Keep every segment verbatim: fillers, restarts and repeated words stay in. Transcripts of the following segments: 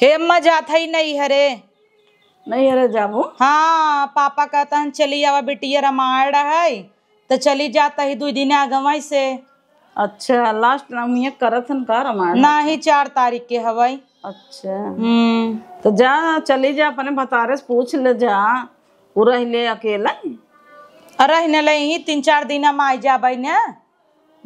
हे अम्मा, जात हई नैहरे। नैहरे जाबू? हाँ, पापा कहत हन चली आवा बिटिया, रामायण है, त चली जात ही दुइ दिन आगवाई से। अच्छा, last नवमी करत हन का रामायण? नाही, चार तारीख के हवई। अच्छा। हम्म। त जा, चली जा, अपने भतारे से पूछ ले जा, उ रह ले अकेला। अरे, रह न ले ही, तीन चार दिन हम आई जाबई न।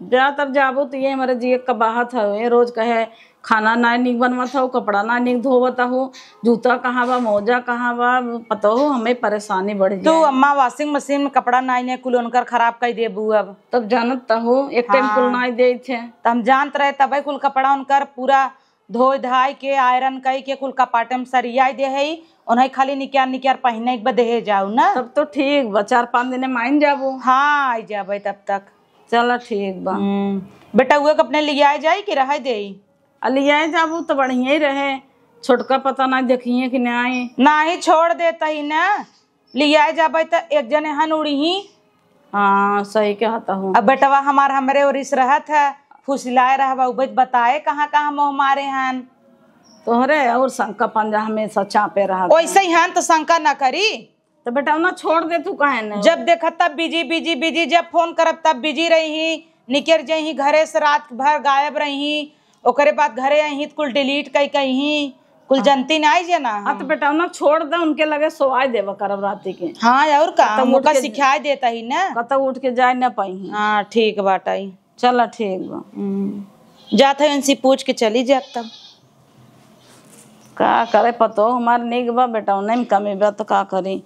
जा तब जाबू त ये हमरे जिए का बात हवे, रोज कहे खाना नाय नीक बनवत हऊ, कपड़ा नाय नीक धोवत हऊ, जूता कहाँ बा, मोजा कहाँ बा, पतोहू हमें परेशानी बढ़ तू जाए। अम्मा washing machine में कपड़ा नाय ने कुल उनकर खराब कई देबू अब। तब जानत त हऊ, एक time कुल हाँ। नाय देत है। त हम जानत रहे तबे कुल कपड़ा उनकर पूरा धोए धाय के, iron कई के कुल कपाटे में सरियाई दे है, उन्हें खाली निक्यार निक्यार पहिने के बा देहे जाऊ ना। तब तो ठीक बा, चार पाँच दिन में आइन जाबू। हाँ, आई जाबे तब तक। चला ठीक बा। हम्म, बेटउआ के अपने लियाए जाई कि रहे देई? आ लियाए जाबू त बढ़िया ही रहे, छोटका पता ना देखिए कि ना आई। नाही, छोड़ देत ही ना, लियाए जाबे त एक जने हन उड़ही। हाँ, सही कहत हऊ। अब बेटवा हमार हमरे ओरिस रहत है, फुसिलाए रहबा, उबे बताए कहाँ कहाँ मोह मारे हन। तोहरे और शंका पंजा हमेशा चापे रहत है। ओइसे ही हन त शंका ना करी। त बेटवा ना छोड़ दे तू काहे न? जब देखा तब busy, busy, busy, जब phone करब तब busy रही, निकर जही घरे से रात भर गायब रही, ओकरे बाद घरे अही त कुल delete कई कही, कुल हाँ। जनती नाई जना हाँ, त हम। बेटवा ना छोड़ दे, उनके लगे सोवाई देवा करब राती के। हाँ, और का, कतौ हम उठ ओका के सिखाए देत ही ना। कतौ उठ के जाए ना पाई। हाँ, ठीक बाटई। चला ठीक बा। हम्म। जात है उनसे पूछ के चली जात तब। का करे पतो, हमार नीक बा, बेटवा नहीं कमी बा त का करी।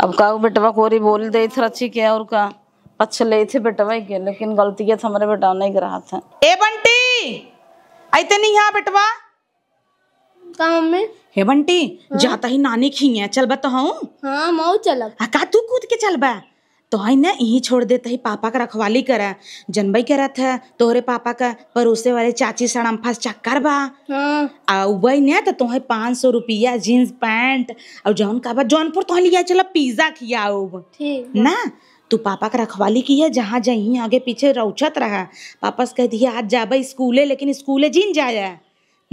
अब का उ बेटवा कोरी बोल देत रची के और का पछ लेत है बेटवा के, लेकिन गलतिया त हमरे बेटवा नहीं के रहत है। ए बंटी, आई तनी यहाँ बेटवा। का मम्मी? हे बंटी, हाँ? जात ही नानी खिया चलबा तो हूँ। हाँ, मऊ चलब। आ का तू कूद के चलबा? तो है ना, यहीं छोड़ देत ही, पापा का रखवाली करा। जनबई करत है, तोहरे पापा का पड़ोसे वाले चाची सड़म्फा से चक्कर बा। हाँ। आ वही ने तो तोहे पाँच सौ रुपया, jeans pant, और जौन का बा, जौनपुर तोहे लिया चला, pizza खियाओ। ठीक बा। ना, तू पापा का रखवाली किया, जहाँ जहीं आगे पीछे रौचत रहा। पापा से कह दिया, आज जाबे स्कूले, लेकिन स्कूले जिन जाया।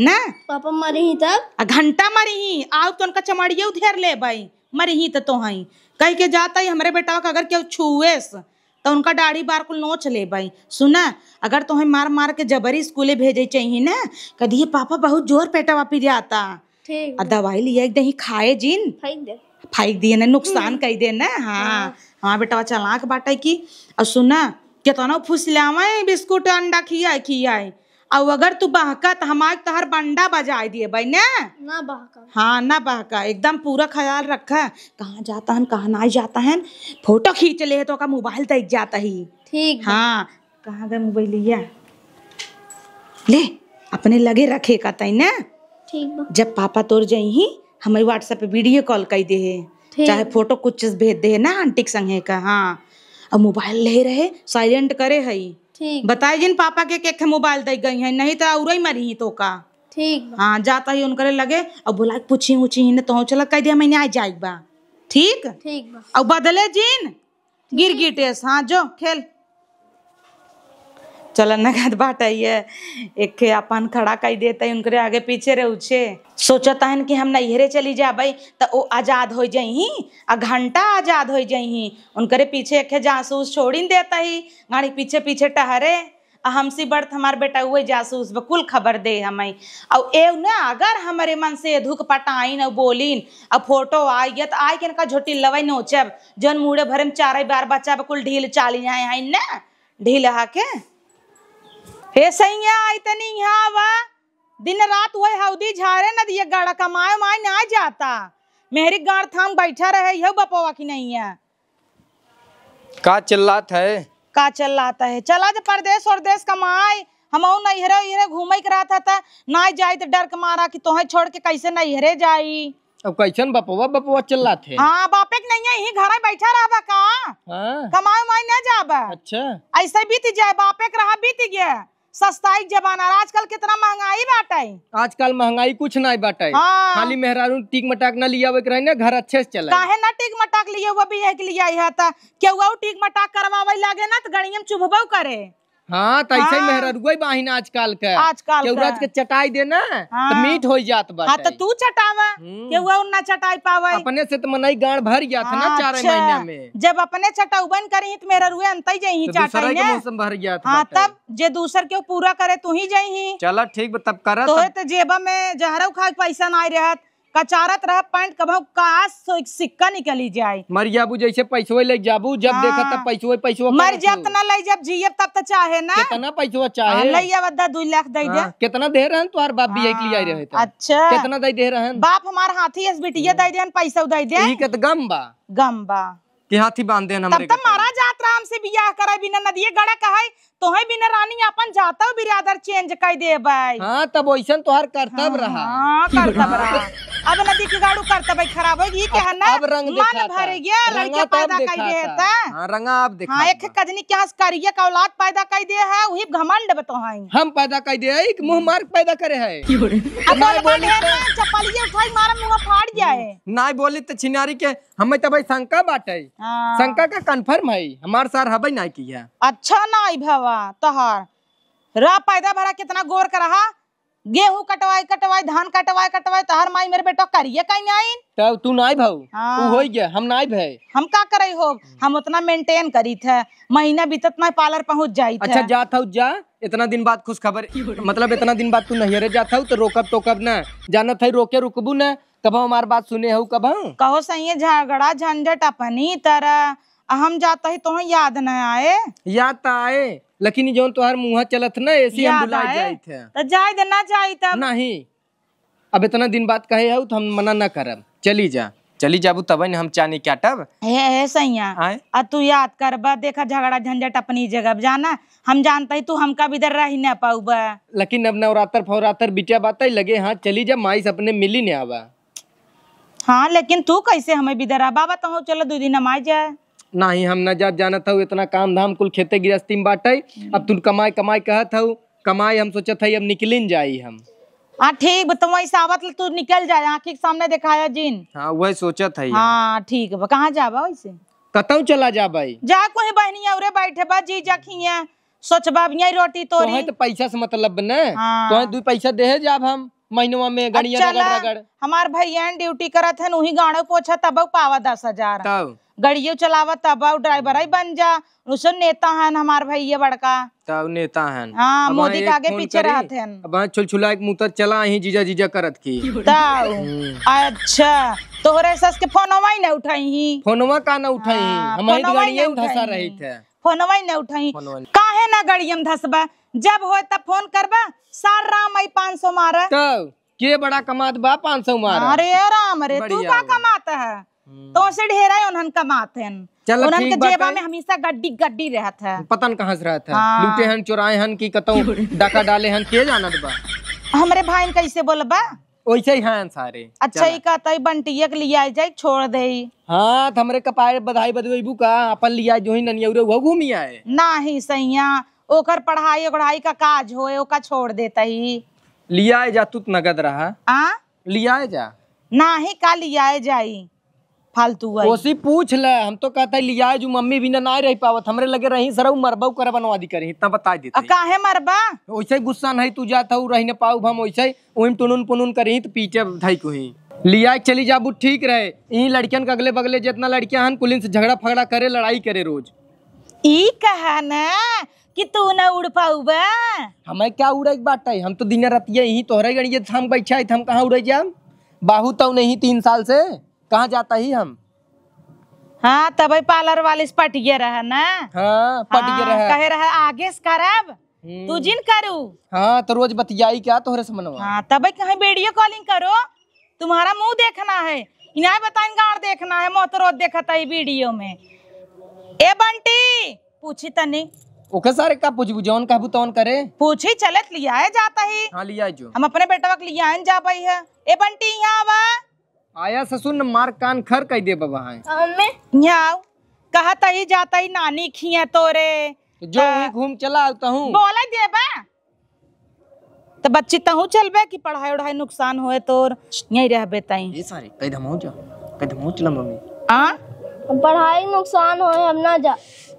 ना? पापा मरिही तब? आ घंटा मरिही, आउ तो उनका चमड़िया उधेर लेबई, मरिही त तोहई। कहि के जात ही, हमरे बेटवा का अगर केहू छुएस, त उनका दाढ़ी बार कुल नोच लेबई। सुना, अगर तोहई मार मार के जबरी स्कूले भेजे चाहिए ना, कह दिए, "पापा बहुत जोर पेटवा पिराता।" ठीक आ बा। दवाई लिया एक दही खाए जिन। फेंक दे। फेंक दिए ना, नुकसान हम्म। कई दे ना। हाँ। हाँ। हाँ बेटवा, चलाक बाटे की। और सुना, केतना फुसलावे बिस्कुट अंडा खियाए खियाए। और अगर तू बहका त हमार तहर बंडा बजाए दिए बई ने। ना बहका। हाँ, ना बहका, एकदम पूरा ख्याल रखा, कहाँ जाता हन, कहाँ नाई जाता हन। फोटो खींच ले तो का मोबाइल देख जाता ही। ठीक बा। हाँ, कहाँ गए मोबाइलिया? ले, अपने लगे रखे का तई ना। ठीक बा। जब पापा तोर जइही, हमें WhatsApp पे video call कई दे है, ठीक। चाहे फोटो कुछ चीज भेज दे है ना आंटी के संगे का। हाँ, अब मोबाइल ले रहे, silent करे है। ठीक। बताए जिन पापा के, के, के मोबाइल दे गई है, नहीं तो औरई मरी ही तो का। ठीक बा। हाँ, जाता ही उनकरे लगे, अब बुला के पूछी उछी ही ने तो चला कह दिया, मैंने आ जाए बा। ठीक। ठीक बा। अब बदले जिन, गिर गिटेस, हाँ, जो खेल। चलन नगद बाटइए, एक खे अपन खड़ा कई देत ही, उनकरे आगे पीछे रे उछे। सोचत हन कि हम नैहरे चली जाबई, त ओ आजाद होइ जइहीं, आ घंटा आजाद होइ जइहीं। उनकरे पीछे एक खे जासूस छोड़िन देत ही, गाड़ी पीछे पीछे टहरे। आ हमसी बड़ त हमार बेटा उहे जासूस बा, कुल खबर दे हमई। अउ एउ न, अगर हमरे मन से एधुक पटाइन अउ बोलिन, अउ फोटो आइ गया, त आइ के इनका झोटी लवई नोचब, जौन मूड़े भरे में चारई बार बच्चा बा, कुल ढील चाली आए हैं न, ढील हा के। हे सैया, आई तनी यहाँ आवा, दिन रात वही हौदी झारे न दिए गाड़ा, कमाए उमाए ना जाता, मेहरी गाड़ थाम बैठा रहे, यह बपवा की नहीं है। का चिल्लात है? का चिल्लात है? चला जा परदेस वरदेस कमाए, हमहू नैहरे उहरे घूमे के रहत है त नाई जाइत डर के मारा कि तोहे छोड़ के कैसे नैहरे जाई। अब कैसन बपवा बपवा चिल्लात है? हाँ, बापे के नहीं है, यहीं घरे बैठा रहबा का? हाँ। कमाए उमाए ना जाबा। अच्छा। ऐसे बीत जाए, बापे के रहा बीत गया। सस्ताई के जमाना, आजकल कितना महंगाई बाटे। आजकल महंगाई कुछ नाई बाटे। हाँ। खाली मेहरारू टीक मटाक ना लियावे के रही ना, घर अच्छे से चले। काहे ना टीक मटाक लिए हुआ भी एक लिया है त केहू टीक मटाक करवावे लागे ना त गणियम चुभबो करे। हाँ, त ऐसे ही हाँ। मेहररुआ बाहिन आजकल के। आजकल केहू के। राज के चटाई दे ना, त हाँ। मीठ होइ जात हाँ, बाटे। त तू चटावा, हम्म। केहू और ना चटाई पावे। अपने से त मनई गांड भर जात है ना हाँ, चार अच्छा। महीना में। जब अपने चटौबन करी त मेहररुए अंतई जइही त दूसरा चाटई के ने। मौसम भर जात हाँ, बाटे। तब जे दूसर के पूरा करे तू ही जइही। चला ठीक बा, तब करा तोहे तब। त जेबा में जहरऊ खाए के पैसा नाई रहत, कचारत रह पैंट कबहू का सो-, सिक्का निकली जाए। मर जाबू जैसे पैसवे ले जाबू, जब हाँ। देखा तब पैसवे, पैसवे मर करत जाब हो। त ना ले जाब, जियब तब त चाहे ना। कितना पैसवा चाहे? हाँ, ले आवा, दा दुई लाख दे दे। हाँ, कितना दे रहन तोहार बाप बियाह के लिए आए रहे त? अच्छा। कितना दे दे रहन? बाप हमार हाथी अस बिटिया हम्म। दे देन, पैसा दे दे। ई के त गम बा। गम बा। कि हाथी बांध देन तब हमरे त के मारा पास। जात रहा हमसे बियाह करे बिना नदिये गड़ा कहै, तोहे बिना रानी आपन जातौ बिरादर change कइ देबै। हाँ, तब वैसन तोहार करतब हाँ, रहा। हाँ, करतब रहा। अब नदी के गाड़ू करतबै खराब होइ गई, के है ना? अब रंग मन देखाता। भर गया, रंगा लड़के तो अब पैदा कइ देखाता। देता। हाँ, रंगा अब हाँ, देखाता। एक कजनी के हंस करिए का औलाद पैदा कइ दे है, वही घमंड बतोहाई। हम पैदा कइ दे है, एक मुंह मार पैदा करे है। अब नाई बोल बोली ढेर तो ना, चपलिए उठाई मारा, मुंह फाड़ जाए। नाई बोली त छिनारी के हमें त भाई शंका बाटे। हाँ। शंका का confirm है, हमार सार हबे नाई किया। अच्छा नाई भवा तोहार। रह पैदा भरा कितना गोर का रहा, गेहूं कटवाई कटवाई, धान कटवाई कटवाई, तोहार माई मेरे बेटो करिए कहीं नहीं आइन। तब तू नाई भाऊ, हाँ। उ होई गया, हम नाई भे। हम का करई हो, हम उतना maintain करी थे, महीना बीतत ना parlour पहुंच जाई थे। अच्छा जात हऊ जा, इतना दिन बाद खुशखबर, मतलब इतना दिन बाद तू नैहरे जात हऊ तो रोकब टोकब ना, जानत है रोके रुकबू ना, कबहू हमार बात सुने हऊ कबहू? कहो सही है, झगड़ा झंझट अपनी तरह, आ हम जात ही तोहे याद न आए। याद त आए, लेकिन ई जौन तोहार मुँह चलत न, ऐसे हम याद भुला आए। जाइत है। त जाए दे, ना जाई तब। नहीं, अब इतना दिन बाद कहे हऊ त हम मना न करब। चली जा, चली जाबू तब न हम चानी काटब। हे, हे सैया, आए? आ तू याद करबा, देखा झगड़ा झंझट अपनी जगह जाना, हम जानत ही तू हमका बिदर रही न पाउबा। लेकिन अब नवरात्र फौरात्र बिटिया बात लगे, हाँ चली जा, माई से अपने मिली न आवा। हाँ, लेकिन तू कैसे हमें बिदरा? बाबा तहु चलो, दू दिन हम आ जाए। नहीं, हम न जाब, जानत हऊ, इतना काम धाम कुल खेते गृहस्थी में बाटे। हम्म। अब तू कमाई, कमाई कहत हऊ, कमाई हम सोचत हई, अब निकलिन जाई हम। हाँ, ठीक बा, तुम वैसे आवत ल-, तू निकल जाए, आँखी के सामने दिखाया जिन। हाँ, वही सोचत हई हम। हाँ, ठीक बा, कहाँ जाबा वैसे? कतऊ चला जाबे? जा, कोई बहनी औरे बैठे बा, जी जा खिया, सोचबा अब यही रोटी तोरी। तोहे तो पैसा से मतलब न, हाँ। तोहे दू पैसा देहे जाब हम। महीनवा में गड़िया अच्छा रगड़ ला, रगड़। हमार भैया duty करत हन, उही गाड़ो पोछा तब पावा दस हजार। तब? गड़ियो चलावा तब driver ही बन जा। उसे नेता हन हमार भैया बड़का। तब नेता हन। हाँ, अब मोदी वहाँ के एक आगे phone पीछे करे, रहत हन। अब वहाँ छुलछुला के मुँह तर चला ही जीजा जीजा करत की। तब? हम्म। अच्छा, तोहरे सस के फोनवा ही न उठाई ही। फोनवा का न उठाई ही? हाँ, हम ही फोनवा ही गड़िया न में धसा उठाई ही। रही थे। फोनवा ही न उठाई। फोनवा न। काहे ना गड़िया में धसबा? जब होए तब फोन करबा, सार राम आई पाँच सौ मारा। तब? के बड़ा कमात बा पाँच सौ मारा। अरे राम रे, तू बढ़िया का बा। कमात है? हम्म। तो से ढेरा ही उन्हन कमात हन। चल उन्हन ठीक के बा, जेबा कल में हमेशा गड्डी गड्डी रहत है। पता न कहाँ से रहत है। हाँ। लूटे हन, चुराए हन कि कतौ डाका डाले हन, के जानत बा? हमरे भाई न कैसे बोलबा? वैसे ही हन सारे। अच्छा, चला। ई कहता है बंटिया के लियाए जाए, छोड़ दे। हाँ, त हमरे कपारे बधाई बदबैबू का? अपन लियाए जो ही ननियौरे वो घूमी आए। नाही सैया, ओकर पढ़ाई ओढ़ाई का काज होए, ओका छोड़ देता ही। लियाए जा, तू त नगद रहा। आ? लियाए जा। नाही का लियाए जाई, फालतू आई। ओसी पूछ ले, हम तो कहता है लियाए जो मम्मी बिना ना रह पावत, हमरे लगे रही सरऊ मरबऊ कर बनवा दी करी, इतना बता देते। आ काहे मरबा? वैसे ही गुस्सा नहीं, तू जात हऊ रही न पाऊ हम वैसे ही, उहिम टुनुन पुनुन करी त पीटे धई को ही। लियाए चली जाबू ठीक रहे, ई लड़कियन के अगले बगले जितना लड़कियां हन कुलिन से झगड़ा फगड़ा करे, लड़ाई करे रोज। ई कहा ना कि तू ना उड़ पाउबा। हमें क्या उड़े के बाटे? हम तो दिन रात यही तोहरे गणिये थाम बैठा है, हम कहाँ उड़े जाम? बाहू तो नहीं तीन साल से, कहाँ जाता ही हम? हाँ, तबे parlour वाली से पटिए रहे ना। हाँ, पटिए हाँ, रहे। कहे रहे आगे से करब, हम्म। तू जिन करू। हाँ, तो रोज बतियाई क्या तोहरे से मनवा? हाँ, तबे कहीं video calling करो, तुम्हारा मुंह देखना है, इनाय बताइन गाड़ देखना है, मोहतरोत देखत है video में। ए बंटी, पूछी तनी। ओके सारे का पूछबू, जौन कहबू तौन करे। पूछी, चलत लियाए जाता ही। हाँ, लियाए जो। हम अपने बेटवा के लियाए न जाबई है। ए बंटी, यहाँ आवा। आया ससुर न मार कान खर कह दे बाबा है। मम्मी। यहाँ आओ। कहत ही जाता ही नानी खिया तोरे। जो हाँ। वहीं घूम चला आवता हूँ। बोले देबा। त बच्ची तहूँ चलबे कि पढ़ाई ओढ़ाई नुकसान होए तोर, यहीं रहबे तई। ए सारे, कह दे हम हो जा, कह दे हम हो चला मम्मी। आ? पढ़ाई नुकसान होए, हम ना जा।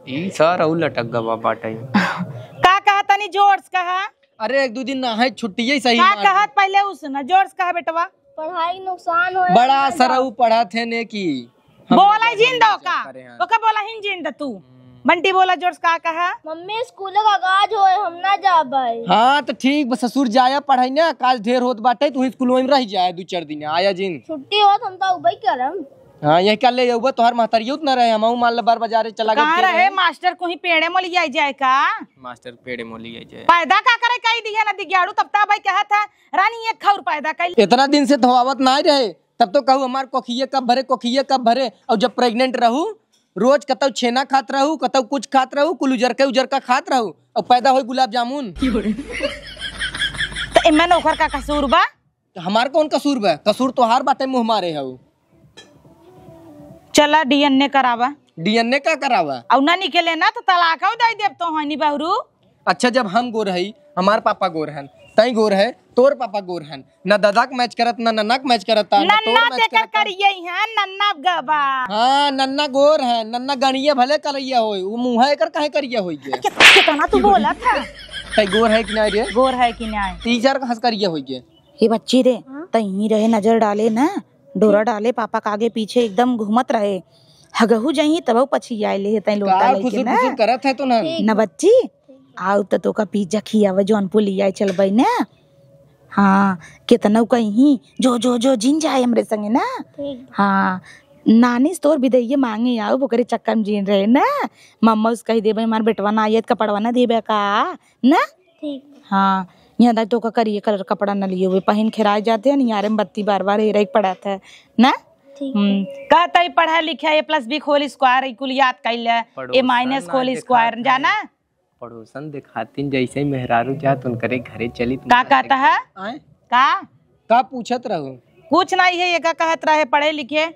ई सार अउ लटक गवा बाटे। का कहा तनी जोर से कहा। अरे एक दो दिन ना है, छुट्टी ही सही का मार कहत दे। पहले उस ना जोर से कहा बेटवा। पढ़ाई नुकसान होए बड़ा हमरा सरऊ पढ़त है ने की। हम बोला ना जिन दो का। करे हैं। ओके बोला हिन जिन द तू। हम्म। बंटी बोला जोर से का कहा। मम्मी स्कूल का काज होए हम ना जाबे। हाँ तो ठीक बा ससुर जाया पढ़ाई ना, काज ढेर होत बाटे, तू ही स्कूल में रह जाए दो चार दिन, आया जिन। छुट्टी होत हम तो उबई करम। हाँ, यही कर ले, यही बा, तोहार महतारियो त ना रहे, हमहू मान ले बार बाजारे चला गए, कहाँ फिर रहे? रहे? मास्टर को ही पेड़े मोल जाए, जाए का? मास्टर पेड़े मोल जाए, जाए। पैदा का करे कही दिया ना दिग्याड़ू, तब ता भाई कहा था, रानी एक खौर पैदा कर। इतना दिन से धोआवत ना रहे, तब तो कहू हमार कोखिए कब भरे, कोखिए कब भरे, और जब प्रेग्नेंट रहू, रोज कतौ छेना खात रहू, कतौ कुछ खात रहू, कुल उजर के उजर का खात रहू, और पैदा होई गुलाब जामुन। तो इमन ओकर का कसूर बा? तो हमार कौन कसूर बा? कसूर तोहार बाटे, मुँह मारे हऊ। चला डीएनए करावा। डीएनए का करावा? अउ ना निकले ना तो तलाक दे देब तो हनी बहरू। अच्छा, जब हम गोर हई, हमार पापा गोर हन, तई गोर है, तोर पापा गोर हन, ना दादा के मैच करत, ना नन्ना के मैच करता, ना तोर नन्ना मैच तेकर करता। करिए हैं, नन्ना गबा। हाँ, नन्ना गोर है, नन्ना गणिया भले करिया होई, वो मुँह एकर काहे करिया होई गे? कि-, कितना तू बोला था? तई गोर है कि नहीं रे? गोर है कि नहीं? तीसर कहाँ से करिया होई गे? ए बच्ची रे, हाँ? तहीं रहे नजर डाले ना, डोरा डाले पापा के आगे पीछे एकदम घूमत रहे। हगहू जहीं तबहू पछियाए ले, तई लोटा का लेके खुसुर ना। खुसुर करत है तो ना? ठीक। ना बच्ची, आउ त तोका पिज्जा खियावे जौनपुर लियाए चलबे ना। हाँ, केतनउ कहीं, जो, जो, जो, जिन जाए हमरे संगे ना। ठीक। हाँ, नानी से तोर बिदैये मांगे आउ, ओकरे चक्कर में जिन रहे ना। मम्मा उस कही देबे, हमार बेटवा ना आयत कपड़वा ना देबे का, ना? ठीक। हाँ, यहाँ दाई तोका करिए कलर कपड़ा न लिए हुए, पहिन खेराए जाते हैं, नियारे में बत्ती बार बार हेरे के पड़त है, ना? ठीक। हम्म, कहते ही पढ़ा लिखा, ए प्लस बी होल स्क्वायर, ई कुल याद कैले, ए पड़ोसन माइनस ना होल देखात स्क्वायर, है। जाना? पड़ोसन देखातिन, जैसे ही मेहरारू जात, उनकरे घरे चली, का तुमका कहता है? आए? का? का पूछत रहू? कुछ नहीं है, ये का कहत रहे, पढ़े लिखे।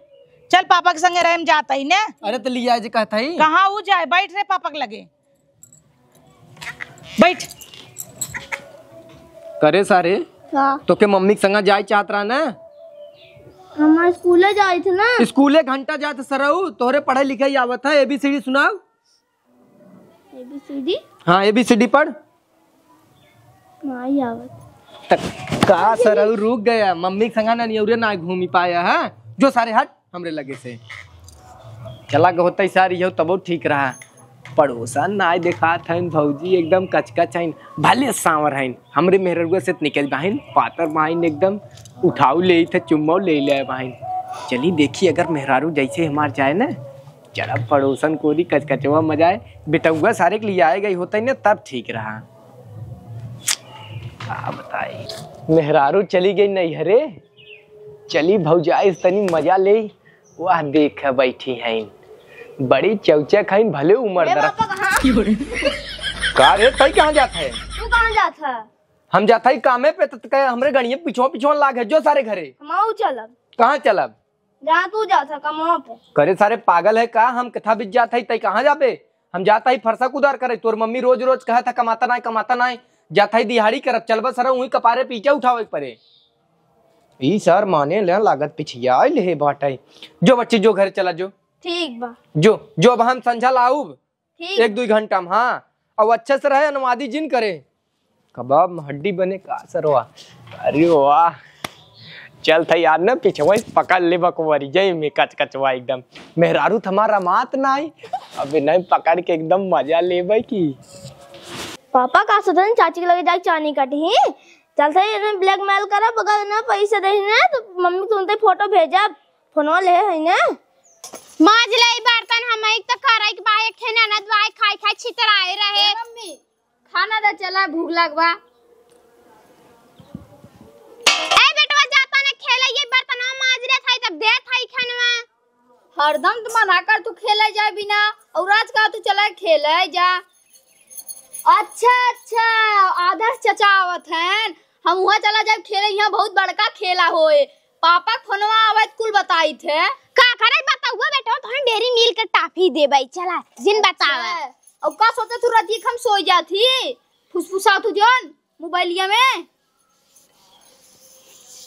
चल पापा के संगे रहे, हम जाता ही ने। अरे तो लिया जे कहता ही। कहाँ ऊ जाए, बैठ रे पापा के लगे। बैठ। करे सारे, का? तोके मम्मी के संगा जाए चाहत रहा ना? हम स्कूले जाइत ना। स्कूले घंटा जात सरऊ, तोहरे पढ़े लिखे ही आवत है, एबीसीडी सुनाओ। एबीसीडी? हाँ, एबीसीडी पढ़। नहीं आवत। त का सरऊ रुक गया, मम्मी के संगा ना नियौरे ना घूमी पाया है। जो सारे हट। हमरे लगे से। चला गए होते सारी हो तबो ठीक रहा। पड़ोसन नाय देखात हइन भौजी, एकदम कचकच हइन, भले सांवर हइन, हमरे मेहररुआ से त निकल बाहिन, पातर बाहिन एकदम, उठाऊ ले थे चुम्माऊ ले ले बाहिन। चली देखी अगर मेहरारू जैसे हमार जाए ना, जरा पड़ोसन कोरी कचकचवा मजाए, बेटौआ सारे के लिए आए गई होते ना तब ठीक रहा। का बताई, मेहरारू चली गई नैहरे, चली भौजाई से तनी मजा ले। वाह, देख, बैठी हईन, बड़ी चौचक हईन, भले उम्र ए दरा। पापा, कहाँ? का रे, तई कहाँ जात है? तू कहाँ जात है? हम जात हई कामे पे, त कहे हमरे गणिये पिछुआ पिछुआ लाग है, जो सारे घरे। हम आऊ चलब। कहाँ चलब? जहाँ तू जात है, कमवा पे। करे सारे पागल है का? हम कथा बीच जात हई, तई कहाँ जाबे? हम जात हई फरसा कुदार करे, तोर मम्मी रोज रोज कहत है कमाता नाय, कमाता नाय, जात हई दिहाड़ी करत, चलबा सरा उही कपारे पीछे उठावे के परे। ई सर माने ले लागत पिछिया आइल हे बाटे। जो बच्ची जो घर चला जो। ठीक बा। जो, जो अब हम संझा लाउब। ठीक। एक दुई घंटा में, हाँ। अब अच्छे से रहे, अनुवादी जिन करे। कबाब में हड्डी बने का सरवा। अरे वाह। चल था यार ना, पिछवा पकड़ ले बकवारी, जय में कचकचवा एकदम। मेहरारू त हमारा मात ना आई। अबे नहीं पकड़ के एकदम मजा लेबे की। पापा का सोचन चाची के लगे जाके चानी काटी ही। चल था ये ब्लैकमेल करब, अगर ना पैसा दे ना तो मम्मी तुरंते फोटो भेजब, फोनवा ले है ना। माज ले ई बर्तन, हम एक तो करई के बा, एक ठे ननद बा, खाई खाई छितराए रहे। ए मम्मी, खाना दे चला, भूख लाग बा। ए बेटवा, जाता ना खेले, ये बर्तनवा माज रे थाई, तब दे थाई खानवा। हरदम तो मना कर तू खेले जा बिना, और आज का तू चला खेले जा। अच्छा, अच्छा, आदर्श चचा आवत हैं, हम वहाँ चला जाए खेले, यहाँ बहुत बड़का खेला होए। पापा के फोनवा आवत कुल बताई थे। का करे बताउआ बेटवा, तोहन डेरी मिल्क टाफी देबै, चला, जिन बतावा। अच्छा, और का सोचे तू राती हम सोई जात ही, फुसफुसा तू जौन मोबाइलिया में।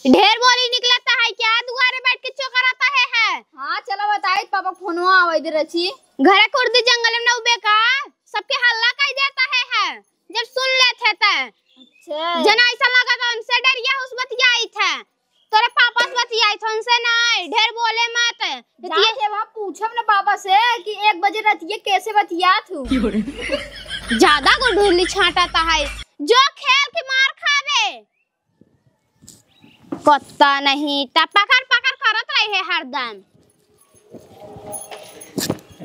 ढेर बोली निकलता है क्या, दुआरे बैठ के चोकराता है, है? हाँ, चला बताई, पापा के फोनवा आवे दे रची। घरे कुर्दी जंगल में न उबे का, सबके हल्ला कई देता है, है? जब सुन लेत है त। अच्छा। जना ऐसा लगा तो उनसे डरिया उस बतियाई थे। तोरे पापा से बतियाई थे, उनसे नहीं, ढेर बोले मत। जाके वहाँ पूछब न बाबा से कि एक बजे रतिये कैसे बतियात हूँ। ज्यादा गुडुरली छांटत है। जो खेल के मार खाबे। कुत्ता नहीं, त पकड़ पकड़ करत रहे हरदम।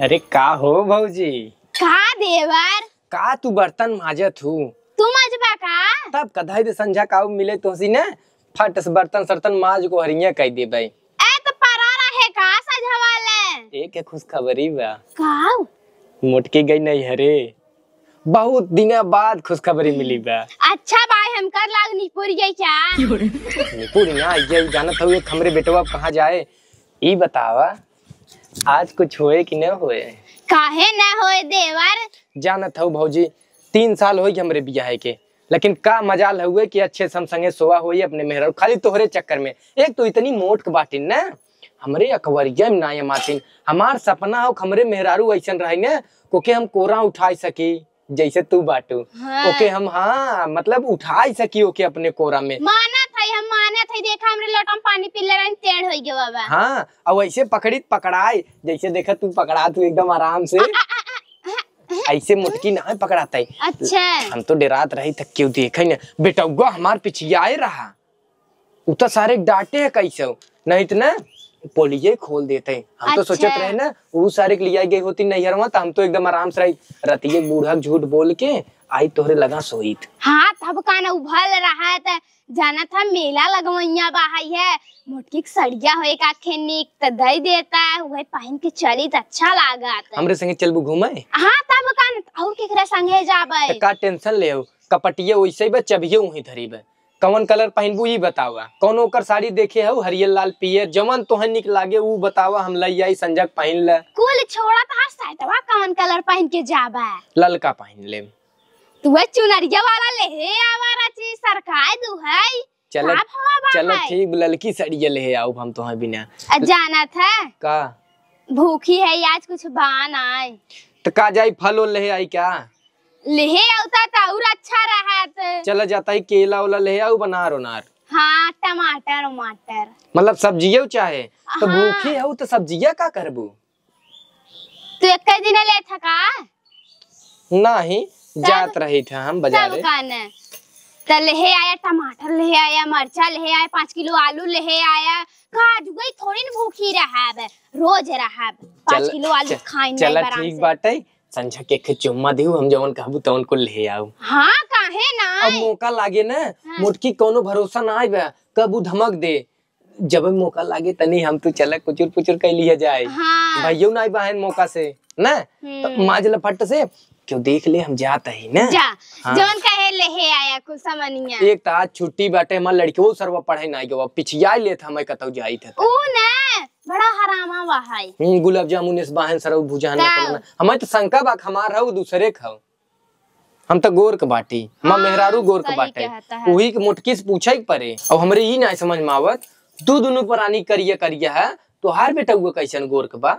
अरे का हो भौजी? का देवर? का तू बर्तन माजत हू? तू मजबा का? तब कधाई दे संझा का मिले तोहसी ने, फट से बर्तन सर्तन माज को हरिया कह देबे। ए त परा रहे का सजवाले? एक खुशखबरी बा। का? मोटकी गई नहीं हरे। बहुत दिना बाद खुशखबरी मिली बा। अच्छा भाई, हमका लाग निपुर गई क्या? निपुर ना, ये जानत हऊ, एक हमरे बेटवा कहाँ जाए? ई बतावा, आज कुछ होए कि न होए? काहे न होए देवर? जानत हऊ भौजी, तीन साल होई हमरे बियाहे के, लेकिन का मजाल हुए कि अच्छे से हम संगे सोवा होई अपने मेहरारू, खाली तोहरे चक्कर में। एक तो इतनी मोट के बाटिन न, हमरे अकबरिया में ना ये मातिन। हमार सपना हो कि हमरे मेहरारू ऐसन रहे न, ओके हम कोरा उठाई सकी, जैसे तू बाटू। हाँ। ओके हम, हाँ, मतलब उठाई सकी ओके अपने कोरा में। मानत है, हम मानत है, देखा हमरे लोटा में पानी पी ले रहन, टेढ़ होई गवा बा। हाँ, और वैसे पकड़ी त पकड़ाए, जैसे देखा तू पकड़ा तू एकदम आराम से। आ, आ, आ, आ, आ, आ। ऐसे मोटकी ना पकड़ाता है। अच्छा। हम तो डरात रही था, क्यों देखे न, बेटौआ हमार पिछियाए रहा। उ तो सारे डांटे है कैसे हो, नहीं तो ना पोलिये खोल देते। हम तो अच्छा। सोचत रहे ना, उ सारे के लिया गई होती नैहरवा, तो हम तो एकदम आराम से रही। रतिये बूढ़ा झूठ बोल के आई तोहरे लगा सोईत। हाँ, तब का ना उभल रहा है, त जाना था मेला लगवैया बा है, मोटकी के सड़िया होए का खे निक त दे देता है, वही पहन के चली त अच्छा लागत। हमरे संगे चलबू घूमे? हाँ, तब का ना, और केकरा संगे जाबे? त का टेंशन ले हो, कपटिया वैसे ही बा, चबिये वहीं धरी बा। कवन कलर पहिनबू, ई बतावा। कौनो ओकर साड़ी देखे हऊ, हरियर, लाल, पियर, जवन तोहे निक लागे, ऊ बतावा, हम लई आई, संझक पहिन ले। कुल छोड़ा, तहार सेटवा कवन कलर पहिन के जाबा? ललका पहिन लेम। तू वह चुनरिया वाला लेहे आवा, रची सरकाय दू है। चलो, साफ हवा बा चलो है। ठीक, ललकी सड़िया लेहे आऊ हम तोहे बिना। आ, जाना था? का? भूखी है आज, कुछ बा नाय। त का जाई, फल ओल लेहे आई का? लेहे आवता त और अच्छा रहत। चला जाता ही, केला ओला लेहे आऊ, बनार ओनार। हाँ, टमाटर उमाटर। मतलब सब्जियो चाहे? तो हाँ। भूखी हऊ तो सब्जिया का करबू? तू एक दिन ले था का? नहीं, तब, जात रही था हम तब बाजारे। का न? त लेहे आया, टमाटर लेहे आया, मरचा लेहे आया, पाँच किलो आलू लेहे आया। का आज गई थोड़ी न भूखी रहब, रोज रहब। पाँच चल, किलो आलू च-, खाई नहीं चला बराम ठीक से। बाटे, संझा के एक चुम्मा दिहू, हम जवन कहबू तवन कुल ले आऊ। हाँ, काहे ना? अब मौका लागे ना, हाँ। मोटकी कौनो भरोसा ना आइबे, कब उ धमक दे। जब मौका लागे तनी हम तू चला कुचुर पुचुर कर लिया जाए। हाँ। भैयो ना आइबा है मौका से, ना? तो हम्म। माज लपट से, क्यों देख ले हम जात ही ना? जा, हाँ। जवन कहे लेहे आया कुल सामानिया। एक तो आज छुट्टी बाटे, हमार लड़कियों सरवा पढ़े ना गवा, पिछिया लेत हमें कतौ जाइत है। ऊ ना, बड़ा हरामा बा है। हम्म, गुलाब जामुन इस बहन सरऊ भुजाना का? कमना। हमें तो शंका बा, हमार हऊ दूसरे खाओ। हम तो गोर के बाटी, माँ हाँ, मेहरारू गोर के सही बाटे। कहता है। वही के मोटकी से पूछे के पड़े। अब हमरे ई ना समझ में आवत, तू दोनों प्राणी करिया करिया है, तोहार बेटा हुआ कैसन गोर के बा?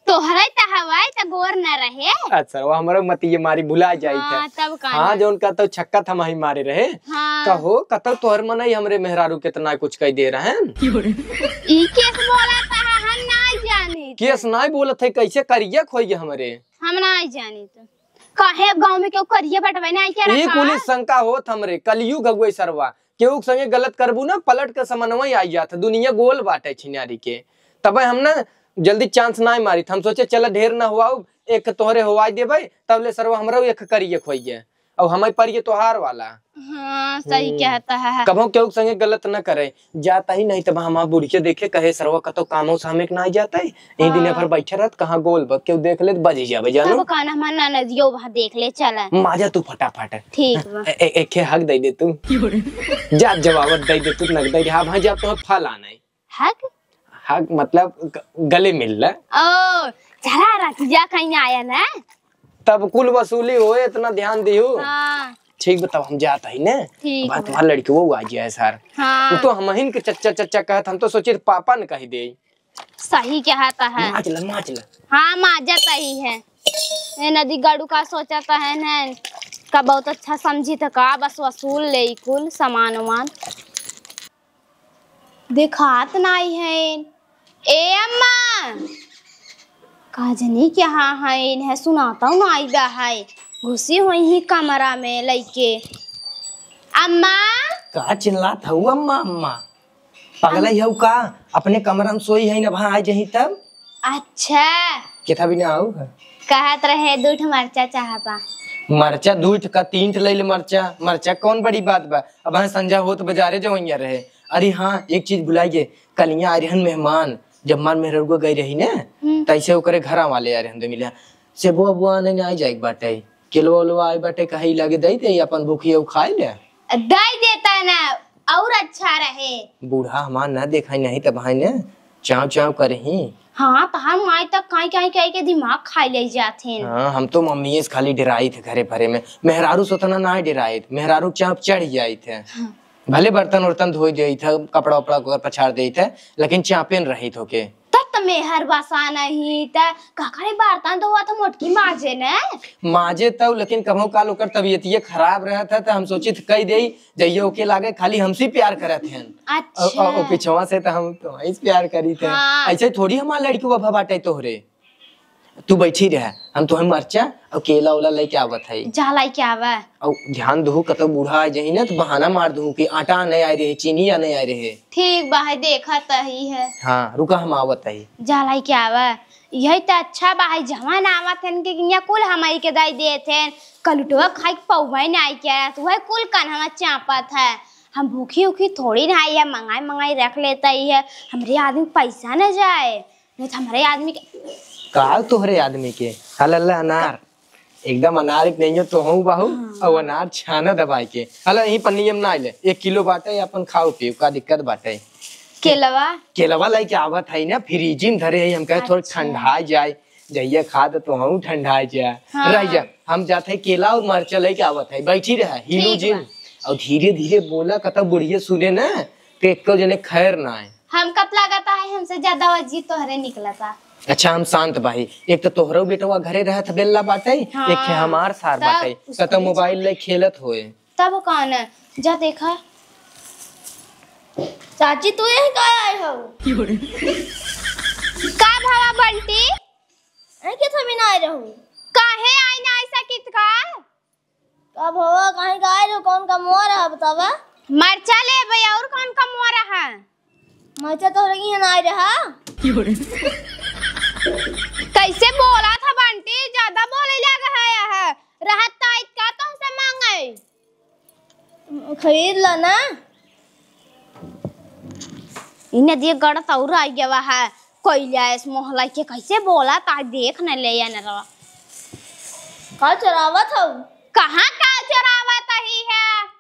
तोहरे त हवाई त गोर न रहे। अच्छा, वो हमरा मतिये मारी भुला जाई हाँ, थे। तब का हाँ, ना। जौन कहतो छक्का थमाही मारे रहे। हाँ। कहो, कतौ तोहर मनई हमरे मेहरारू केतना कुछ कह दे रहन। ई केस बोला था, हम ना जानी। केस ना बोलत है, कैसे करिया खोई हमरे? हम ना जानी तो। काहे गाँव में केहू करिया बटवे ना आई क्या ई रखा? कुली शंका होत हमरे, कलयुग हगुए सरवा। केहू के संगे गलत करबू ना, पलट के समनवा ही आई जात। दुनिया गोल बाटे छिनारी के। तबे हम ना जल्दी चांस ना मारी। हम सोचे चला ढेर ना हुआऊ, एक तोहरे हुआई देबे, तब ले सरवा हमरा एक करिए खोइए। अब हमें पर ये तोहार वाला। हाँ, सही हम्म। कहता है। कबो केहू के संगे गलत ना करे। जाता ही नहीं तब हमार बुढ़िया देखे कहे सरवा कतो कामो सामे के ना जाता है। यही दिन हाँ। भर बैठे रहत, कहाँ गोल बा, केहू देख ले त बज ही जाबे, जानू। तब कान हमार ननदियो वहाँ देख ले, चला। माजा तू फटाफट। ठीक बा। ए-, ए-, एके हग दे दे तू। जा जवाबत दे दे तू, नगदे रे। हाँ भाई, जा तो फल आना है। हग? हग मतलब ग-, गले मिल ले। ओ, चला रतिया कहीं आया ना। तब कुल वसूली होए, इतना ध्यान दियो। हाँ। ठीक बताओ, हम जाता ही ना। ठीक अब बा। तुम्हार लड़की वो आ जाए सर। हाँ। वो तो हमहिन के चच्चा चच्चा कहत, हम तो सोचे पापा ने कही दे। सही कहता है। माज ला, माज ला। हाँ, माजा सही है। ए नदी गड़ू का सोचता है ना। का बहुत अच्छा समझी त का, बस वसूल ले कुल सामान उमान। देखात नाई है। ए अम्मा, का जनी कहाँ है, इन्हें सुनाता नाई बा है। घुसी हुई ही कमरा में लइके। अम्मा। का चिल्लात हऊ अम्मा, अम्मा? पगला ही हऊ का? अपने कमरा में सोई है ना, वहाँ आ जही तब। अच्छा। केथा भी ना आऊ है। कहत रहे दू ठो मरचा चाहबा। मरचा दू ठो का तीन ठो ले ले मरचा। मरचा कौन बड़ी बात बा? अब हाँ संझा होत बाजारे जवैया रहे। अरे हाँ, एक चीज भुलाई गे, कलिया आ रहन मेहमान, जब मार मेहररुआ गई रही ने, हम्म। तैसे ओकरे घरा वाले आ रहन दो मिले। से बुआ बुआ नहीं आई जाए बाटे, केलवा उलवा आई बाटे, कहे लगे दे दे, अपन भूखी हो खाए ले। दे देता ना, और अच्छा रहे। बूढ़ा हमार ना देखाई नहीं तब भाई ने चाव चाव करही। हाँ, तहार माई तक काई काई काई के दिमाग खाई ले जात हैं। हाँ, हम तो मम्मी से खाली डराई थे घरे भरे में, मेहरारू से उतना ना डराई थे, मेहरारू चाप चढ़ जाई थे। हाँ। भले बर्तन उर्तन धोई देई थे, कपड़ा उपड़ा को पछाड़ देई थे, लेकिन चापेन रही थे के। तब तो मेहर बसा नहीं, त का करे बर्तन धोवा था मोटकी माजे ने? माजे तब, लेकिन कभो काल ओकर तबीयतिये खराब रहत है, त हम सोचित कह देई, जइयो ओके लागे खाली हमसे प्यार करत हैं। अच्छा। और, और, और पिछवा से तो हम तुम्हारी से प्यार करी थे। हाँ। ऐसे थोड़ी हमार लड़की बाबा बाटे तोहरे। तू बैठी रह, हम तुम्हें मरचा और केला ओला लेके आवत है। जा लेके आवा। और ध्यान दहू, कतो बूढ़ा आ जाही ना तो बहाना मार दहू कि आटा नहीं आए रहे, चीनी या नहीं आए रहे। ठीक बा, है देखत ही है। हाँ, रुका, हम आवत है। जा लेके आवा। यही तो अच्छा बा, है जवान आवत हैं कि यहाँ कुल हमारी के दाई देत हैं। कलुटवा खाई के पौवा ही नहीं किया, तो वह कुल कन हमार चापत है। हम भूखी उखी थोड़ी ना आई है, मंगाई मंगाई रख लेता ही है। हमरे आदमी के पैसा न जाए, नहीं तो हमरे आदमी के। का तोहरे आदमी के? हलल्ला अनार, एकदम अनार के नहीं हो तो हूँ बाहू, हाँ। और अनार छाना दबाई के। हला यहीं पर नियम ना आइले, एक किलो बाटे, अपन खाओ पियो, का दिक्कत बाटे? केलवा? केलवा लेके आवत है ना, फ्रिज में धरे है, हम कहे थोड़ा अच्छा। ठंडा जाए, जइया खा दे तो हम ठंडा जा। हाँ। रह जा, हम जात है केला और मरचा लेके आवत है, बैठी रहा, हिलू ठीक जिन। बा। और धीरे धीरे बोला, कतौ बुढ़िया सुने ना, तो एको जने खैर ना आए। हमका त लागत है हमसे ज्यादा आवाज तोहरे निकलता। अच्छा, हम शांत बाही। एक तो तोहरो बेटवा घरे रहत बेल्ला बाटे, हाँ। एक है हमार सार तब बाटे। उसको कतौ ले मोबाइल ले खेलत होए। तब कौन है? जा देखा। चाची, तू यही का आए हो? का भवा बंटी? ऐ के थमी ना आए रहू? काहे आई ना ऐसा कित का? का भवा, कहीं का आए रहू? कौन कमवा रहा बतावा? मरचा लेबे, और कौन कमवा रहा? मरचा तोहरे के यहाँ ना आए रहा। कैसे बोला था बंटी, ज्यादा बोले लग है यह। रहत ताइत का तुमसे मांगे? खरीद ला ना। इन्हें दिए गड़त और आ गया है। कोई लिया इस मोहल्ला के कैसे बोला ता देख न ले या न रवा। का चोरावत हऊ? कहाँ का चोरावत ही है?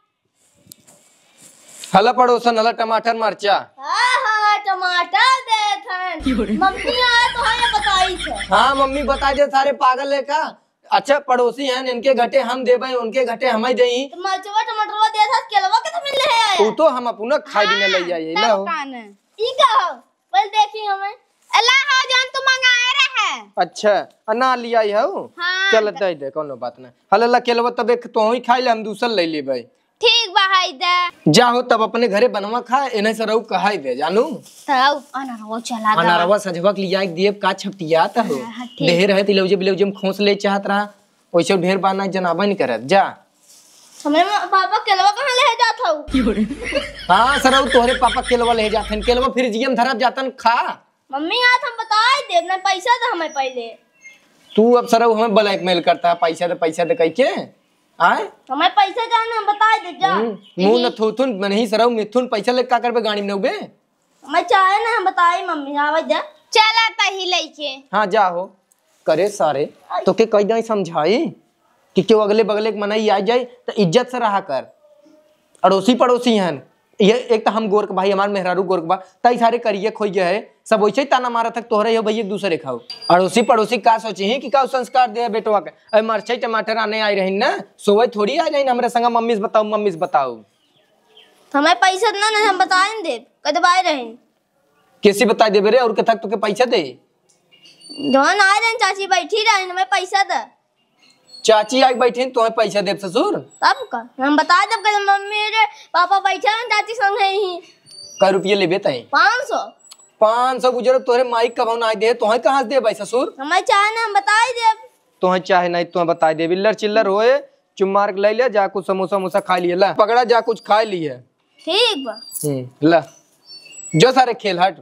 हला पड़ोसन, हला टमाटर मरचा। हाँ, हाँ, टमाटर देत हन। मम्मी आए तो हाँ, ये बताई थे। हाँ, मम्मी बताई दे, सारे पागल है का? अच्छा, पड़ोसी हैं, इनके घटे हम देबे, उनके घटे हम ही देई। तो मरचवा, टमाटरवा देत हस, केलवा के तो मिल रहे आया। उ तो हम अपना खाए बिना हाँ, ले आए, तब ले हो। कान है। ई का हो? बोल देखी हमें। अल्लाह हो, जौन तू मंगाए रहे। अच्छा, आ ना लियाई हऊ? हाँ, चल, द- दे दे, कौनो बात ना। हला ला केलवा तब एक तो ही खाई ले, हम दूसर ले लेबे। ठीक बा, हाय दे। जा हो, तब अपने घरे बनवा खा, एने से रहू कहाई दे, जानू? तब अनरवा चला गवा। अनरवा सजवा के लिया के दिए, का छपटियात हो? हाँ, हाँ, ठीक। ढेर है, तिलौजे बिलौजे में खोस ले चाहत रहा, वैसे ढेर बाना जनाबा नहीं करत, जा। हमरे मा-, पापा केलवा कहाँ ले जात हऊ? हाँ, सरऊ, तोहरे पापा केलवा ले जात हन, केलवा फ्रिजिया में धरत जातन, खा। मम्मी, आज हम बताई देब ना, पैसा दे हमें पहले। तू अब सरऊ हमें blackmail करता है, पैसा दे, पैसा दे कह के, आए? हमें पैसा दे ना, हम बताई देब, जा। हम्म, मुंह न यही। थूथुन, नहीं सरऊ मिथुन, पैसा ले का करबे गाड़ी में नौबे? हमें चाहे ना, हम बताई मम्मी, आवे दे। चला तही लइके। हाँ, जा हो। करे सारे, तोके कई दाई समझाई कि केहू अगले बगले के मनई आ जाए त इज्जत से रहा कर। अड़ोसी पड़ोसी हन, ये एक त हम गोरक भाई, हमार मेहरारू गोरक बा, तई सारे करिए खोई गए है, सब वैसे ही ताना मारत है, तोहरे हो भैया एक दूसरे खाओ। अड़ोसी पड़ोसी का सोची ही कि का संस्कार दे बेटवा के? अरे मरचाई टमाटर आने आई रही ना, सोवे थोड़ी आ जाइन हमरे संगा, मम्मी से बताओ, मम्मी से बताओ। हमें पैसा ना, ना हम बताए देब, कदबाए रही। कैसे बताए देबे रे, और कथा तोके पैसा दे? जौन आए रहे चाची बैठी रहे, हमें पैसा दे। चाची आइ बैठे, तोहे पैसा देब ससुर। तब का? हम बताइ देब कि मम्मी रे पापा बैठे हैं चाची संगे ही। कै रुपया लेबे तैं? पाँच सौ। पाँच सौ गुजरो, तोहरे माई कबहूँ नाहीं देहे, तोहे कहाँ से देबै ससुर? हमें चाहे ना, हम बताइ देब। तोहे चाहे नाहीं, तोहे बताइ देब। इल्लर चिल्लर होए, चुप मार के लइ ले, जा कुछ समोसा वमोसा खाइ लिए। ला, पकड़ा, जा कुछ खाइ लिए। ठीक बा। हम्म, ला। जो सारे खेल हट।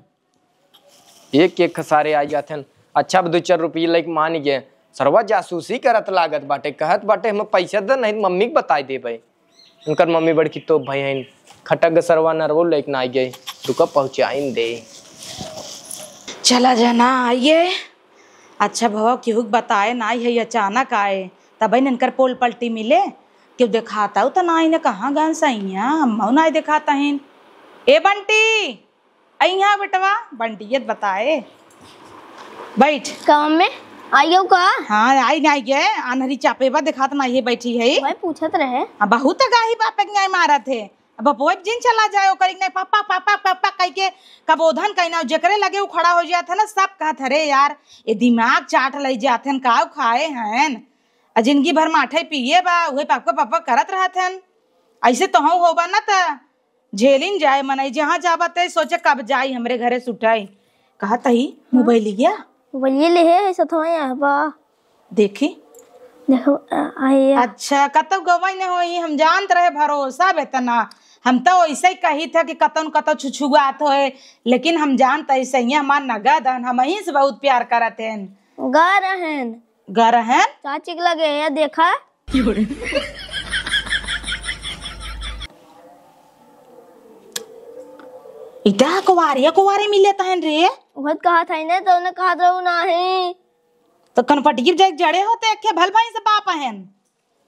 एक एक सारे आइ जात हन। अच्छा, अब दुइ चार रुपया लइके मान गए। सरवा जासूसी करत लागत बाटे, कहत बाटे, "हमें पैसा दे, नाहीं त मम्मी के बताइ देबै।" उनकर मम्मी बड़की तोप भई हइन। खटक ग सरवा नरवो लइके ना आइ गए। रुका, पहुँचाइन दे। चला जना आइए। अच्छा भवा, केहू के बताए नाहीं है, अचानक आए, तबै न इनकर पोल पलटी मिले। केहू देखातउ त नाहीं न, कहाँ गन सइया, हमहू नाहीं देखात हइन। ए बंटी, अइहाँ बेटवा, बंटियत बताए। बैठ। काम में आइयो का? हाँ, आइ नाहीं गए, आन्हरी चापे बा, देखात नाहीं है, बैठी है। वही पूछत रहे। हाँ, बहुत अगाही बाप एक न्याय मारत है। अब बपोए जिन चला जाए, ओकर एक नाहीं पापा, पापा, पापा कहि के कबोधन कहीं ना, जेकरे लगे उ खड़ा होइ जात है ना, सब कहत, "अरे यार, ये दिमाग चाट लइ जात हन, काउ खाए हन, आ जिंदगी भर माठे पिए बा, उहे पापा, पापा करत रहत हन।" अइसे तोहूँ होबा ना त झेलिन जाए मनई, जहाँ जाबा ते सोचे कब जाई हमरे घरे सुटाई। कहत ही, हाँ। मोबाइलिया? मोबाइलिया लेहे है, सथवा यहाँ बा। देखी। देखो, आ, आई है। अच्छा, कतौ गवई न होई, हम जानत रहे भरोसा बेतना। हम तो वैसे ही कही थे कि कतौ न कतौ छुछुआत होए, लेकिन हम जानत ही सही हमार नगद हन, हमहीं से बहुत प्यार करत हन। गा रहन। गा रहन? चाची के लगे है, देखा। इता कुवारे, कुवारे मिलत हन रे। उहत कहत हई ने, तो उन्हें कहत रहू नाही। तो कनपटिया जाए जड़े होते, एके भल भाई से बाप हन।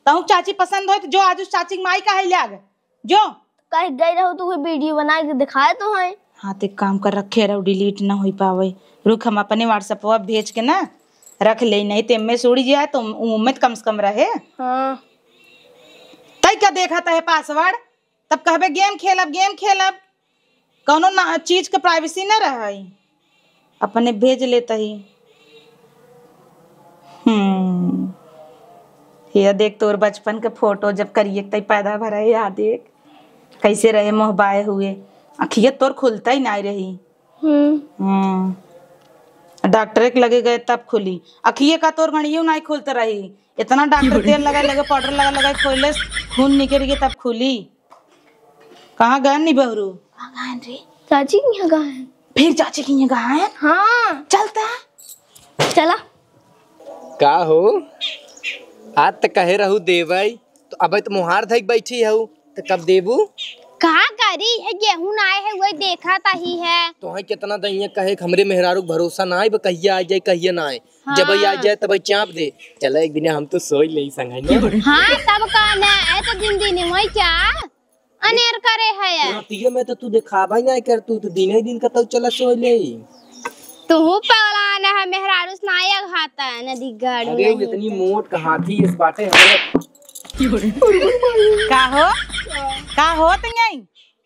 तहु चाची पसंद होई तो जो आज उस चाची के माई का है लाग। जो। कहीं गई रहू तो कोई वीडियो बना के दिखाए तो है। हाँ, ते काम कर रखे रहू, delete ना होई पावे। रुक, हम अपने WhatsApp पर भेज के ना रख ले, नहीं ते में सुड़ी जाए तो उम्मीद कम से कम रहे। हाँ। तई का देखत है password? तब कहबे game खेलब, game खेलब, कौनो ना चीज के privacy न रहई, अपने भेज लेत ही। हम्म, ये देख तोर बचपन के फोटो, जब करिए तई पैदा भरा है, या देख कैसे रहे मोहबाए हुए, अखिया तोर खुलता ही नाई रही। हम्म। हम्म। डॉक्टरे के लगे गए तब खुली। अखिए का तोर गणियो नाई खुलत रही। इतना डॉक्टर तेल लगा लगे, पाउडर लगा लगा खोले, खून निकल गए तब खुली। कहाँ गए नी बहरू? कहाँ गए रे? चाची के यहाँ गए। फिर चाची के यहाँ गए? हाँ। चलता। चला। का हो? आज त कहे रहू देवई, तो अबे तो मुहार धइक बैठी हऊ। त कब देबू? का करी है, गेहूं ना आए है, वही देखा तही है। तोहे कितना दइया कहे कि हमरे मेहरारू के भरोसा ना आए, बा कहिया आ जाए, कहिया ना आए। हाँ। जब आ जाए, तब चाप दे। चला एक दिन हम तो सोई लेई संगे। हाँ, तब का ना, ए तो दिन दिन वही क्या अनेर करे है। रातिये में तो तू देखाबा ही ना कर, तू तो दिने दिन का तो चला सोई लेई। तू पगला ना है, मेहरारू से ना आया खाता है, नदी गाड़ू अरे, नहीं इतनी तो। मोट का हाथी इस बाटे हमारे। का हो? का हो तुम यही?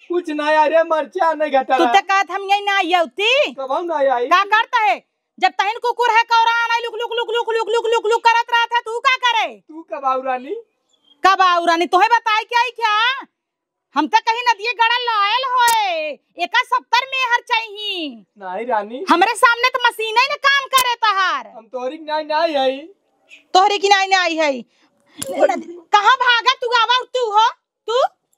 कुछ ना यार, ये मरचा नहीं घटा तू रहा। तो कहत हम यही ना आई होती। कब हम ना आई? का करता है? जब तहिन कुकुर है कौरा आना लुक लुक लुक लुक लुक लुक लुक लुक करत रहत है, तू का करे? तू कब आऊ रानी? कब आऊ रानी? तोहे बताई क्या ही क्या? हम तो कहीं नदिये गड़ा लायल होए, एका सत्तर मेहर चाहिए। नहीं रानी। हमरे सामने तो मशीन ही ना काम करे तहार। हम तोहरी की नाई नाई है। तोहरी की नाई नाई है। कहाँ भागा तू, आवा तू हो? तू?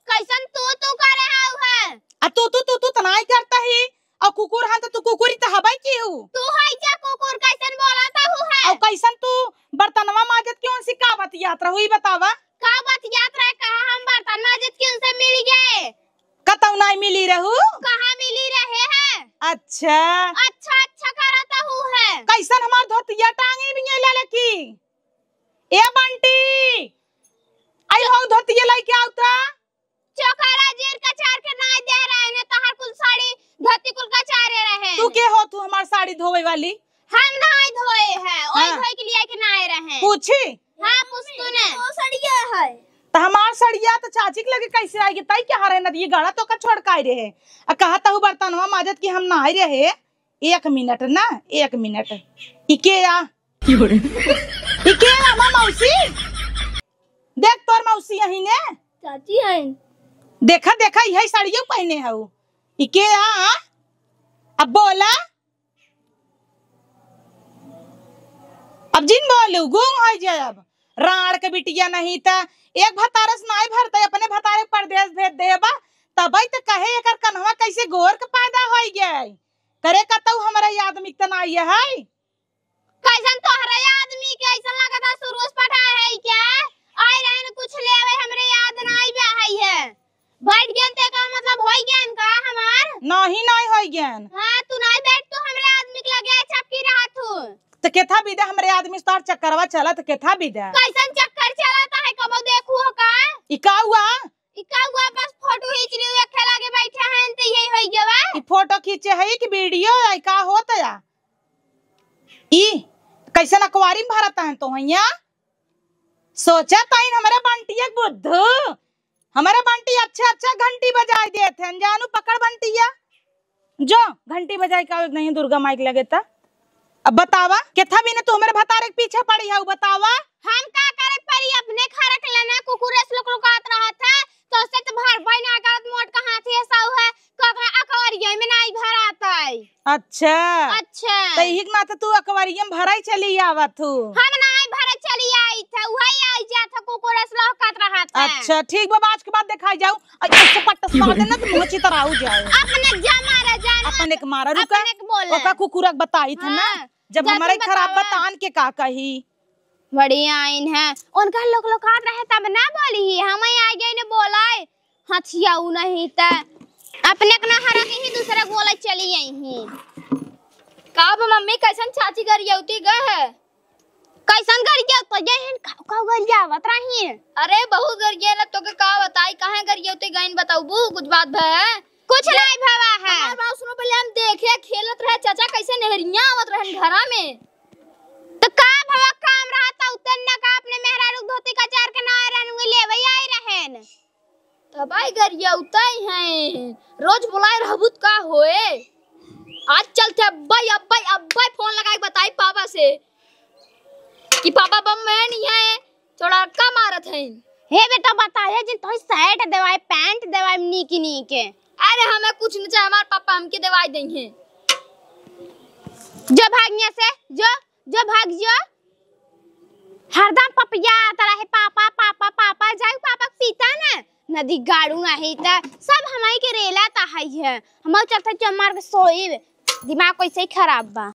कैसन तू तू करे हाउ है? आ तू तू तू तू तनाई करता ही। और कुकुर हन तो तू कुकुरी तो हबै की हूँ। तू है क्या कुकुर, कैसन बोलत हूँ है? और कैसन तू बर्तनवा माजत क्यों सी का बतियात रहू, ई बतावा? का बतियात रहे, कहाँ हम बर्तन माजत क्यों से मिल गए? कतौ नाई मिली रहू? कहाँ मिली रहे है? अच्छा। अच्छा, अच्छा करत हूँ है। कैसन हमार धोतिया टांगी भी ये लाले की? ए बंटी, आई हो धोतिया लेके आउ त। चोखरा जीर कचार के नाई दे रहे ने, तहार कुल साड़ी धोती कुल कचारे रहे। तू के हो, तू हमार साड़ी धोवे वाली? हम नाई धोए है, ओई हाँ। धोए के लिए के नाई रहे। पूछी? हाँ, पूछ तू ने। तो सड़िया है। त हमार सड़िया त चाची के लगे कैसे आएगी? तई क्या हरे नदी गड़ा तो का छोड़ काई रहे? आ कहा तहु बर्तनवा माजत कि हम नाई रहे। एक मिनट ना, एक मिनट। इके आ। इके आ, माँ मौसी। देख तोर मौसी यही ने। चाची हैं। देखा, देखा, यही साड़ियो पहने हऊ। ई के आ? अब बोला। अब जिन बोलू, गूंग होइ जाए अब। राड़ के बिटिया नहीं त एक भतारस नाई भरते, अपने भतारे परदेस भेज देबा, तबई त कहे एकर कन्हवा कैसे गोर के पैदा होइ गए। करे कतऊ हमरे आदमी के त नाई है। कैसन तोहरे आदमी के ऐसन लगता सुरुस पठा है क्या? आए रहन कुछ लेवे हमरे याद नाई बा है। बैठ गयन ते का मतलब होई गयन का हमार? नहीं, नहीं होई गयन। हाँ, तू नहीं बैठ, तू हमरे आदमी के लगे चपकी रहा तू। त केथा बिदा हमरे आदमी से तोहार चक्करवा चलत, केथा बिदा? कैसन चक्कर चलत है, कबो देखू हो का? ई का हुआ? ई का हुआ, बस फोटो खींच लियो, एक लगे बैठे हैं, त यही होई गवा। ई फोटो खींचे है कि वीडियो है, का होत या? ई कैसन अकवारी में भरत हैं तो हैया? सोचा ताइन हमरे बंटिया के बुद्धू, हमरे बंटी अच्छा अच्छा घंटी बजाई देत हैं। जानू पकड़ बंटिया, जो घंटी बजाई का नहीं दुर्गा माई के लगे त। अब बतावा, केथा बिना तू हमरे भतारे के पीछे पड़ी है, बतावा। हम का करे परी, अपने घर के लेना कुकुर से लुक लुकात रहा था, तो से तो भर बहन आगत मोट का हाथी है साहू है, ककरा अकवरिया में नाई भरात है। अच्छा। अच्छा। त इही के नाते तू अकवरिया में भराई चली आवत हूँ। हम नाई भरे चली आई थे, वही आई जात है कुकुर से लुकात रहा था। अच्छा, ठीक बा, आज के बाद दिखाई जाऊ। अ, ऐसे पट्ट से मार देना तो मुँह चितराऊ जाए। अपने जा मारा जाना। अपने के मारा, रुका। अपने के बोले। ओका कुकुरक बताई था ना, हाँ, जब जा हमारे तुम खराब बतावा। बतान के का कही। बड़ी आइन है, उनका लोक लोकात रहे तब ना बोली ही, हम ही आ गए ने बोलाए, हथिया उ नहीं त अपने के ना हरा के ही दूसरे के बोले चली आई ही। का बा मम्मी, कैसन चाची गरियौती गए है? कैसन गरिया तो ये हन, का, का गरियावत रही? अरे बहुत गरिया ना, तोके का बताई, काहे गरियौती गइन बताउबू, कुछ बात भय? कुछ नहीं भवा है। हमार बात सुनो, पहले हम देखे खेलत रहे चाचा कैसे नहरिया आवत रहन घरा में। तो का भवा काम रहा था उतन ना का अपने मेहरारू धोती कचार के ना रहन उहे लेवे आई रहन। तब आई गरिया उतई हैं, रोज बुलाए रहबू त का होए? आज चलते अब्बई, अब्बई, अब्बई फोन लगाई बताई पापा से कि पापा बम में नहीं है, थोड़ा का मारत हैं। हे बेटा बताए जिन तोही शर्ट देवाई, पैंट देवाई नीक नीक। अरे हमें कुछ नहीं चाहे, हमार पापा हमके देवाई देंगे। जो भाग यहाँ से, जो जो भाग जो। हरदम पपिया आता रहे, "पापा, पापा, पापा।" जाऊ पापा के पीता ना, नदी गाड़ू नहीं त सब हमाई के रेला ता है है। हमार चलते चमार के सोई, दिमाग कैसे ही खराब बा।